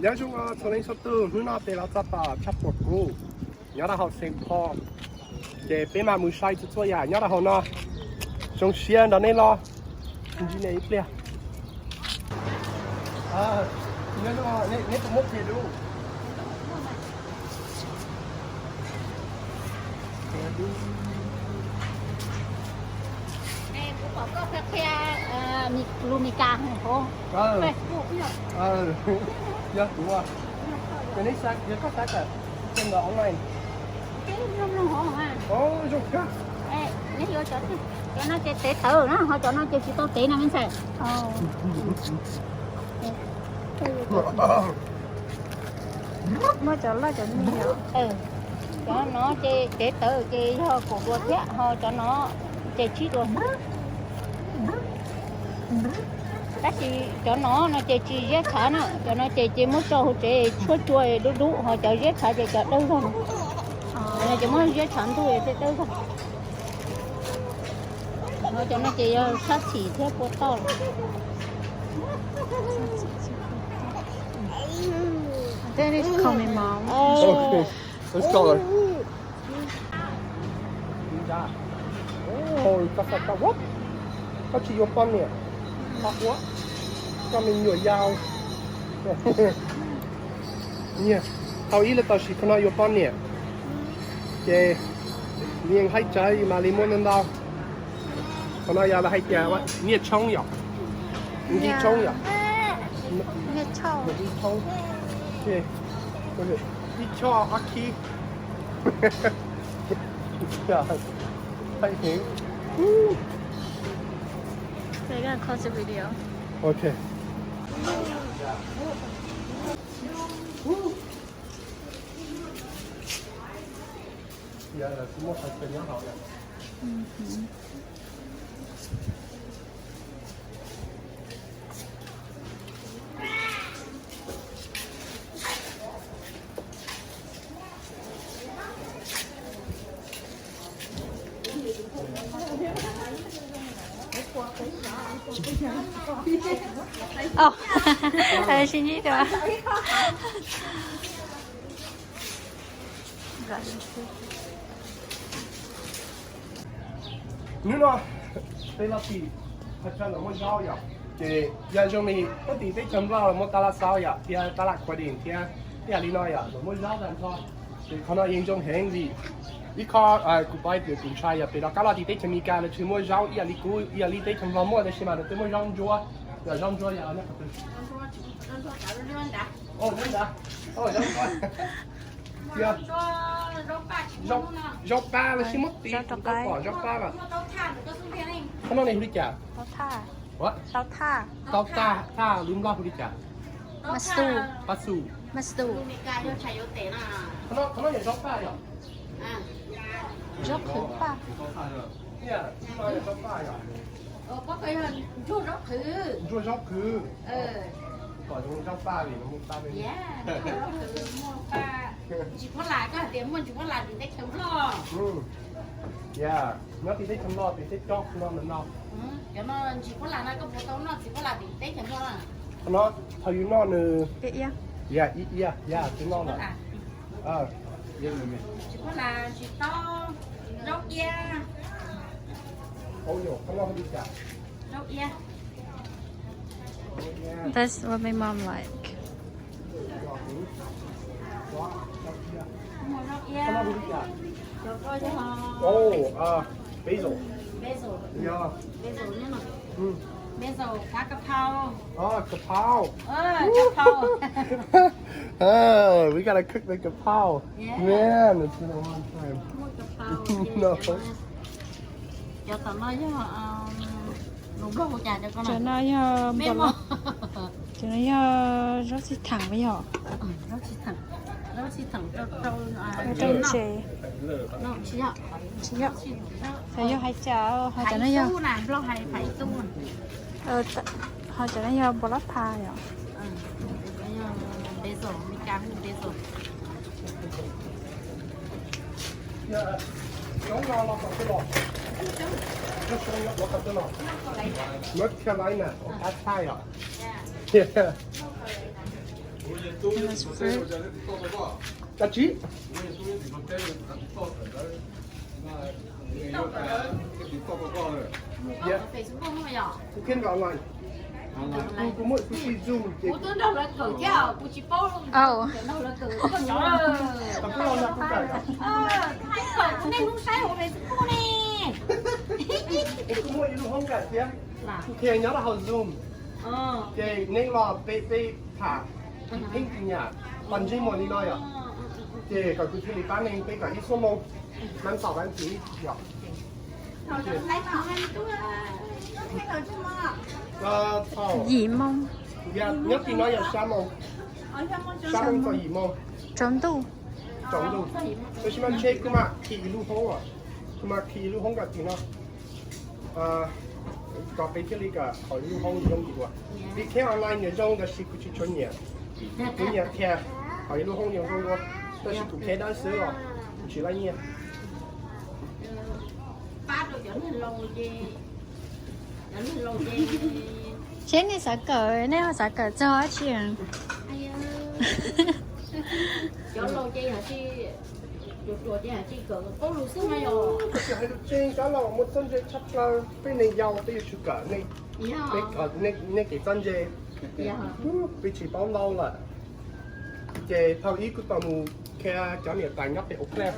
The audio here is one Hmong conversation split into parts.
Nyob zoo txhua leej txhua tus, hnub no peb los txog tom Chapel Grove nyob rau hauv Saint Paul, ces peb mam mus saib txhua txhua yam nyob rau hauv no. Zoo siab nrog nej los ntsib nej ib pliag. Nyob zoo, neb puas muaj phim dub? Kuv pom koj qhia qhia lus Meskas hauv Facebook. Yog kuv, yog koj saib online. Zoo kawg. Neb yuav cov no ces tev tawv na, ho cov no ces tsis tau tev no me ntxhais. Muaj cov loj cov me. Cov no ces tev tawv ces yog kaum dua thiab, ho cov no ces tsib dua. Tab sis cov no no ces tsis ziab tshav na, cov no ces ces muab tso hauv tsev tshuab cua dub dub, ho cov ziab tshav ces cov dawb zog. Cov no ces muab ziab tshav ntuj thiaj dawb zog. Ho cov no ces yog sab txhim thiab pua toj. Let's go. Koj tsis yuav poj niam, koj ua, koj me nyuam yau. Nyias, tau ib lub tau siv qhov no yuav poj niam, ces yeej haib tsawv mam li muaj ntau ntau. Qhov no yog lawv hais tias nyiaj tshoob yom, nyiaj tshoob yom, nyiaj tshoob, ib tshoob ob khib. Haib heev. They're gonna close the video. Ok. Yog lawv kuj muaj qhov chaw nyob hauv yom. Sim ntsib dua. Hnub no peb los tim qhov chaw lawv muag zaub yom, ces yog zoo li peb tim teb chaws Nplog lawv muag tab laj xaub yom, thiab tab laj Khuav Dees thiab tej yam li no yom, lawv muag zaub tag nrho. Ces qhov no yeej zoo heev li. Ib qho kuv pom tias kuv ntshai yog pem rov qab los tim teb chaws Amelikas lawv tsis muag zaub ib yam li kuv, ib yam li teb chaws Nplog muaj, tab sis mas lawv twb muag zaub ntsuab. Yog zaub ntsuab yog zaub ntsuab, zaub paj los sis muab tiv rau pom zaub paj los. Qhov no ne hu li cas? Tau thaj, thaj lub Nplog hu li cas? Pasu. Qhov no yog zaub paj yom? Zaub qhwv paj. Zaub paj yom? Ntsuag zaub qhwv. Kom zoo zaub paj li no muaj paj li. Ntsis Phuab Las, koj hais tias muaj ntsis Phuab Las tim teb chaws Nplog. Yog, nyob tim teb chaws Nplog, tim teb chaws no no. Cov no ntsis Phuab Las no koj puas tau noj ntsis Phuab Las tim teb chaws Nplog? Qhov no thaum yus noj nws, yog ib iab, yog twb noj lawm. Ntsis Phuab Las, ntsis taub, zaub iab. Zaub iab. That's what my mom like. Muaj zaub iab. Cov ko yog, oh, basil. Basil. Yog. Basil ne no. Basil, kav ka phau. Oh, ka phau. Ka phau. Oh, we gotta cook the ka phau. Yeah. Man, it's been a long time. Muaj ka phau. No. Cov tom no yog, lus Nplog hu cas cov ko no? Cov no yog, cov no yog zaub txhij theem mas yog. Zaub txhij theem, zaub txhij theem rau, rau ntses. Tsis yog, tsis yog. Yog hais cas ho cov no yog, Nplog hais phais tub. Ho cov no yog npua lab pha yom. Basil, Meskas hu basil. North Carolina, Ohio. Cov tsis. Kuv muaj kuv tsis Zoom ces kuv twb nrog lawv kawm thiab kuv tsis paub. Aw. Kuv los no kuv kawm. Kuv muaj ib lub hoob kawm thiab. Kuv qhia nyob rau hauv Zoom. Ces neb los peb peb tham pheej tus nyam qhov ntsej muag li no yom. Ces kom kuv thiaj li pab neeg peb kom ib xuab moos, mab tom pab ntxiv yom. Yim moos. Nyob tim no yog xya moos, xya moos txog yim moos. Tsaus ntuj. Tsaus ntuj. Tab sis mas ntshe kuv mam khi ib lub hoob, kuv mam khi ib lub hoob kom tim no. Kom peb thiaj li kom hauv ib lub hoob zoo dua. Vim qhia online nyiam zoo tab sis kuv tsis tshua nyiam. Kuv nyiam qhia hauv ib lub hoob zoo zoo dua. Tab sis kuv qhia dawb xwb os, kuv tsis laj nyiaj. Seb nej xav kawm, nej ho xav kawm txog dab tsi? Tab sis hais lus tseeb, tab los muaj txawj ntse tshaj plaws, peb neeg yau peb yuav tsum kawm nej kev txawj ntse. Peb tsis paub ntau lawm. Ces thaum ub kuv tau mus qhia cov niam tais nyob pem Oakland.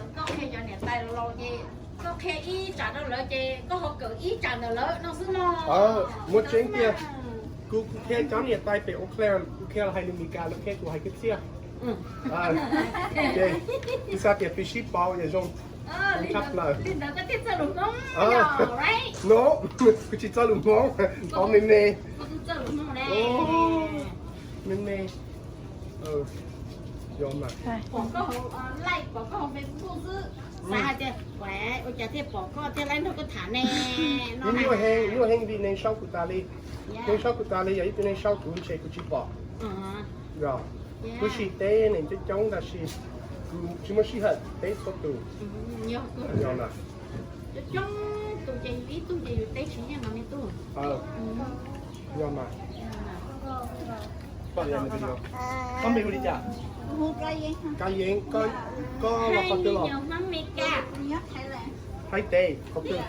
Muaj tseeb tiag. Kuv, kuv qhia cov niam tais pem Oakland, kuv qhia los hais lus Meskas, lawv qhia kuv hais kwv txhiaj. Ces kuv xav tias peb sib pauv yam zoo tshaj plaws. No, kuv tsis txawj lus Hmoob, tau me me. Me me. Yog mas. Pom koj hauv, like pom koj hauv Facebook xwb, xav hais tias ua cas thiaj pom koj thiaj li nrog koj tham ne. Nyuaj heev, nyuaj heev vim neeg sau kuv tas li. Neeg sau kuv tas li, yog ib tug neeg sau kuv ntshe kuv tsis pom. Yog, kuv sim teb neeg coob coob tab sis kuv tsis muaj sij hawm teb txhua tus. Yog mas. Yog mas. Koj npe hu li cas? Kab Yeeb. Koj los qhov twg los? Thaib teb qhov twg?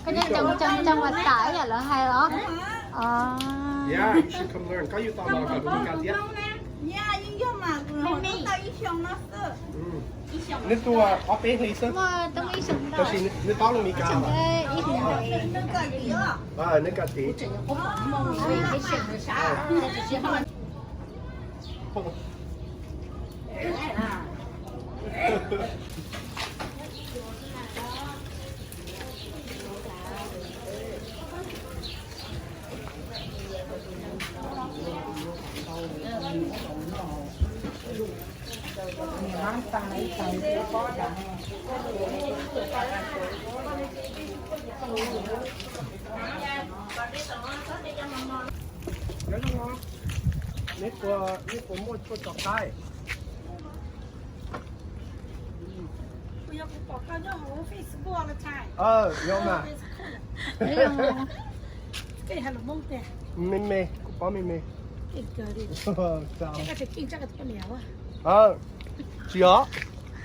Koj nyob coob coob coob ua tas ib yam lawv hais los? Koj yuav tau los kawm lus Meskas thiab. Nws tuaj ob peb hlis xwb, tab sis nws paub lus Meskas. Nws kawm tid. Neb puas, neb puas muaj tshuaj tso qaib? Yog mas. Me me, kuv paub me me. Tsis os,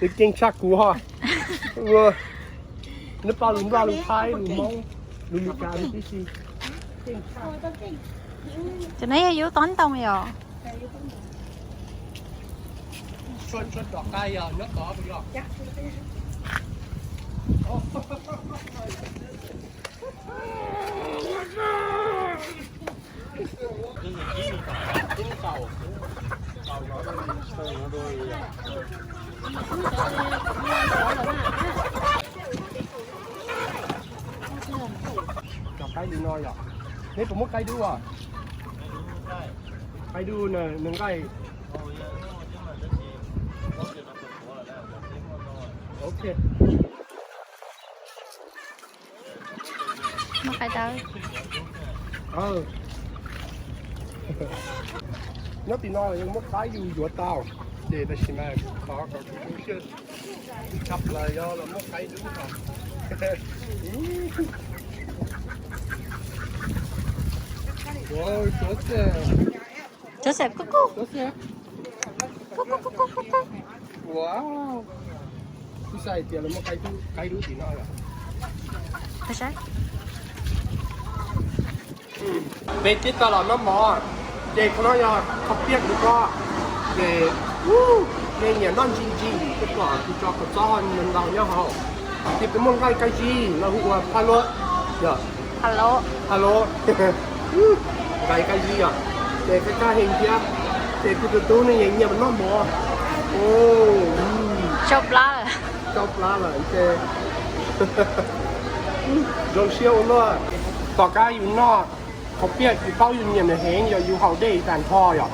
nws keej tshaj kuv ho. Nws paub lus Nplog, lus Thaib, lus Hmoob, lus Meskas tib si. Cov no yog yus tob ntoo yom? Tshuaj, tshuaj tso qaib yog nyob tod puas yog? Cov qaib li no yom. Neb puas muaj qaib dub os? Qaib dub nws nqaij. Ok. Muaj qaib dawb. Nyob tim no yeej muaj qaib yus yuav tau, ces tab sis mas qhov kom kuv tu siab tshaj plaws yog los muaj qaib dub os. Ua, Joseph, Joseph, kuj kuj. Kuj kuj, kuj kuj, kuj kuj. Ua, kuv xav hais tias lawv muaj qaib dub, qaib dub tim no yom. Peb twb tau los noj mov, ces qhov no yog khaub piaj kuv koj, ces nej nyiam noj ntsis ntsis ces kom kuv tso kom txob ntau nyob hauv. Ces peb muaj nqaij kab zib lawv hu ua phaj luab, yog, phaj luab, nqaij kab zib yom, ces kab kab heev thiab. Ces kuv tus tub ne yeej nyiam noj mov. Tsau plab lawm ces zoo siab ua luaj. Tom qab yus noj khaub piaj yus paub yus nyiam nws heev yog yus haus dej tag nrho yom.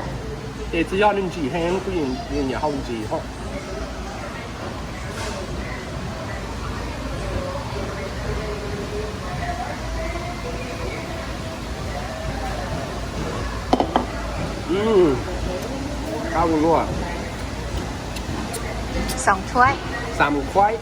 Ces tsis yog nws ntsim heev, kuv yeej nyiam haus ntsim hos. Qab ua luaj. Xam khuaib.